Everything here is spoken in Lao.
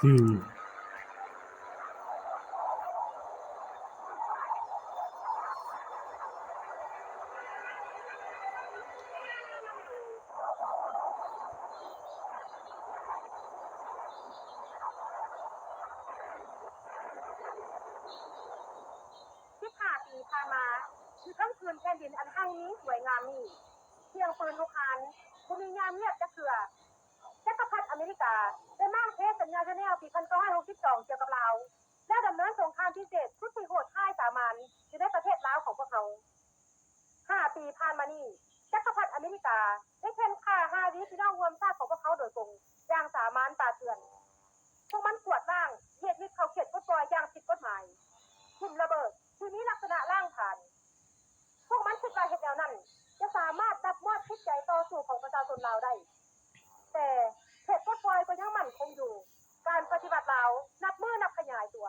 ອືມ ສິບຫ້າປີຜ່ານມາ ຢູ່ເທິງພື້ນແຜ່ນດິນອັນຮັ່ງມີສວຍງາມນີ້ ສຽງປືນຮຸກຮານ ບໍ່ມີຍາມງຽບຈັກເທື່ອ. ຈັກກະພັດອາເມລິກາ ໄດ້ມ້າງເທສັນຍາເຈເນວປີພັນເກົ້າຮ້ອຍຫົກສິບສອງກ່ຽວກັບລາວ ແລ້ວດຳເນີນສົງຄາມພິເສດສຸດທີ່ໂຫດຮ້າຍສາມານຢູ່ໃນປະເທດລາວຂອງພວກເຮົາ. ຫ້າປີຜ່ານມານີ້ ຈັກກະພັດອາເມລິກາໄດ້ເຂັ່ນຂ້າຮາວີພີ່ນ້ອງຮ່ວມຊາດຂອງພວກເຮົາໂດຍກົງຢ່າງສາມານປ່າເຖື່ອນ. ພວກມັນກວາດລ້າງເຂດມິດເຂົ້າເຂດປົດປ່ອຍຢ່າງຜິດກົດໝາຍ, ຖິ້ມລະເບີດທີ່ມີລັກສະນະລ້າງຜານ. ພວກມັນຄິດວ່າເຮັດແນວນັ້ນຈະສາມາດດັບມອດຈິດໃຈຕໍ່ສູ້ຂອງປະຊາຊົນລາວໄດ້. ແຕ່ເຂດປົດປ່ອຍກໍຍັງໝັ້ນຄົງຢູ່, ການປະຕິວັດລາວນັບມື້ນັບຂະຫຍາຍຕົວ.